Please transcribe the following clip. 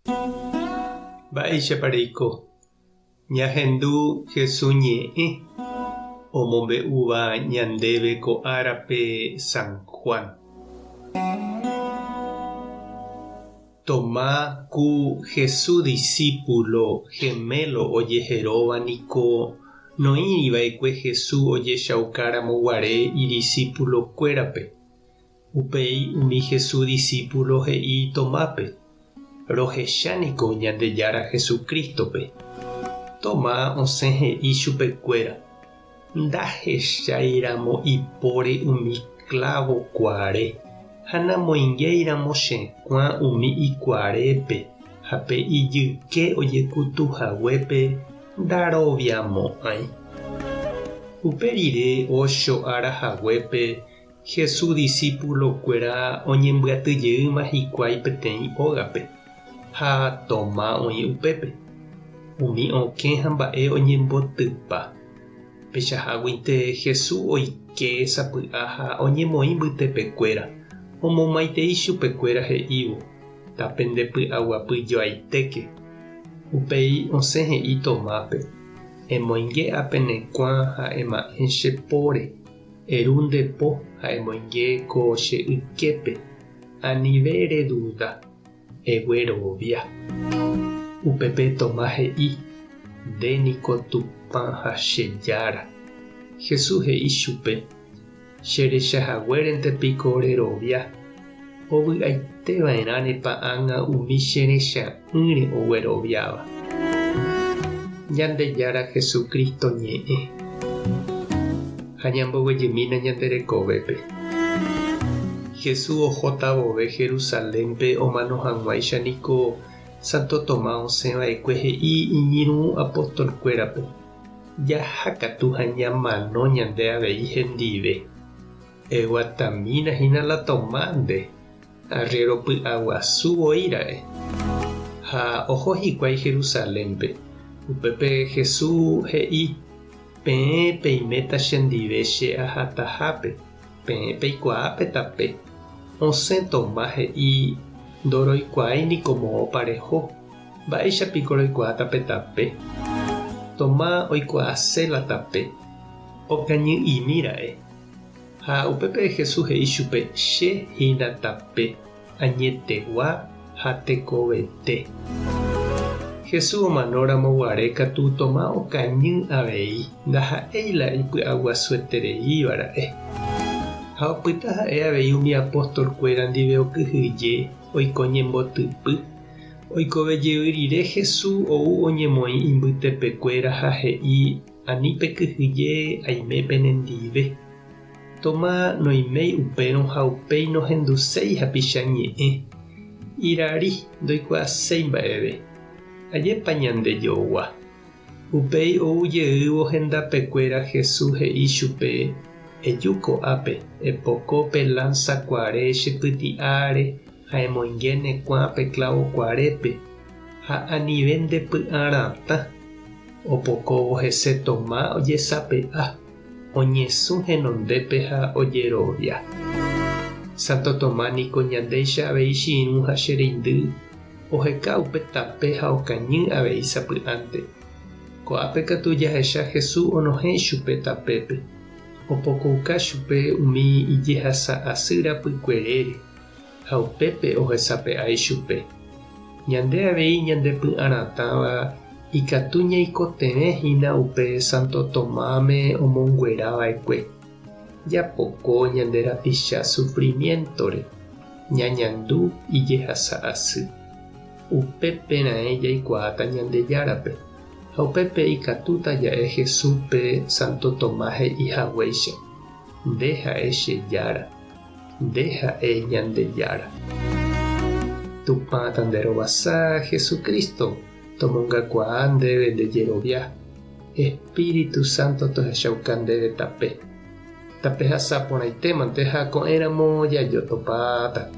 Mba'éichapa reiko? Ñahendu Jesús ñe'ẽ omombe'úva ñandéve ko árape San Juan. Tomá ku Jesús disípulo gemelo ojeheróva niko noĩri va'ekue Jesús ojechaukáramo guare idisípulokuérape. Upéi umi Jesús disípulo he'i Tomápe, Rohecha niko Ñandejára Jesucrístope. Tomás osẽ he'i chupekuéra, Ndahechái ramo ipóre umi klávo kuare, ha namoingéi ramo che kuã umi ikuarépe ha pe ijyke ojekutu haguépe, ndaroviamo'ãi. Upe rire ocho ára haguépe Jesús disípulokuéra oñembyaty jeýma hikuái peteĩ ógape, ha Toma oĩ upépe. Umi okẽ ha mba'e oñembotypa. Peichaháguinte Jesús oike sapy'a ha oñemoĩ mbytepekuéra, omomaitei chupekuéra he'ívo, Tapendepy'aguapy joaitéke. Upéi osẽ he'i Tomápe, Emoinge ápe ne kuã ha ema'ẽ che póre. Eru nde po ha emoinge ko che yképe, anive reduda, eguerovia. Upépe Tomás he'i, Nde niko Tupã ha che Jára. Jesús he'i chupe, Che recha haguérente piko rerovia, ovy'aite va'erãnepa ág̃a umi che recha'ỹre ogueroviáva. Ñandejára Jesucristo ñe'ẽ. Ha ñamboguejymína ñande rekovépe. Jesús ohóta vove Jerusalénpe omano hag̃uáicha niko Santo Tomás osẽ va'ekue he'i iñirũ apóstolkuérape, Jaha katu ha ñamano ñande avei hendive. Eguatamína hína la Tomás nde, arriéro py'aguasu voi ra'e. Ha oho hikuái Jerusalénpe. Upépe Jesús he'i, Peẽ peiméta chendive che ahatahápe, peẽ peikuaa pe tape. Osẽ Tomás he'i, Ndoroikuaái niko moõpa reho, mba'éicha piko roikuaáta pe tape? Tomás oikuaase la tape, okañy'imi ra'e. Ha upépe Jesús he'i chupe, Che hína tape, añetegua ha tekovete. Jesús omano ramo guare katu Tomás okañy avei, ndaha'éi la ipy'aguasuetereíva ra'e. Ha opyta ha'e avei umi apóstol kuéra ndive okyhyje, oiko ñembotypy. Oikove jey rire Jesús ou oñemoĩ imbytepekuéra ha he'i Ani pekyhyje aime penendive. Toma noiméi upérõ ha upéi nohenduséi hapicha ñe'ẽ. Irari ndoikuaaséi mba'eve. Ajépa ñande jogua. Upéi ou jeývo hendapekuéra Jesús he'i chupe, Eju ko'ápe, epoko pe lánsa kuare che pyti'áre ha emoinge ne kuã pe klávo kuarépe, ha anive nde py'a ratã. Opokóvo hese Toma ojesape'a, oñesũ henondépe ha ojerovia. Santo Toma niko ñandéicha avei che irũ ha che reindy, oheka upe tape ha okañy avei sapy'ánte. Ko'ápe katu jahecha Jesús onohẽ ichupe tapépe, opokouka chupe umi ijehasa asy rapykuerére ha upépe ohesape'a ichupe. Ñande avei ñande py'aratãva ikatu ñaikotevẽ hína upe Santo Tomáme omonguera va'ekue. Japoko ñande rapicha sufrimiéntore, ñañandu ijehasa asy. Upépe raẽ jaikuaáta Ñandejárape, ha upépe ikatúta ja'e Jesúspe Santo Tomás he'i haguéicha, Nde ha'e che Jára. Nde ha'e Ñandejára. Tupã tanderovasa, Jesucristo, tomongakuaa ndéve nde jerovia, Espíritu Santo tohechauka ndéve tape. Tapehasa porãitémante ha ko'ẽramo jajotopáta.